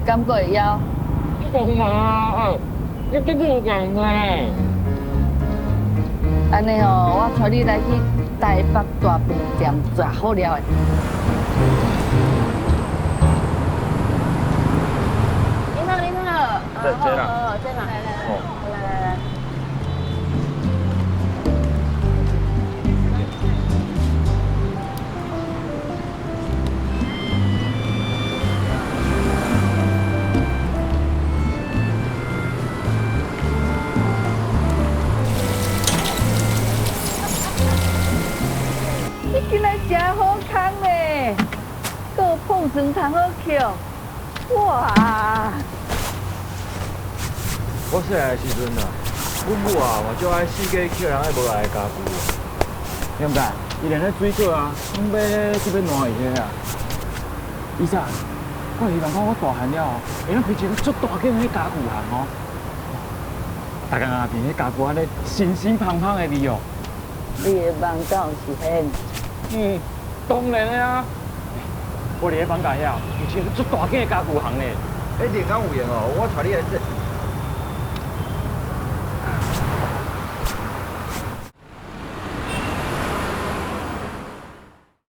敢閣會枵？你講嘛，你真無講啊！按呢吼，我帶你來去台北大飯店食好料的。你好，你好。這這啦。好，這啦。來來來，來來來。你今日真好康呢，閣有碰床通好捡，哇！我細漢的時陣啊，阮母啊嘛足愛四界捡人愛無愛的家具。你毋知？伊連彼水果啊，攏買去欲爛去遐啊。伊啥？我希望講我大漢了後，會當開一个足大間的家具行哦。逐工啊，變彼家具按呢新新芳芳的味哦。你的夢敢有實現？嗯，當然的啊！我佇咧放假遐，有一个足大間的家具行呢。欸，你敢有閒哦？我帶你來這。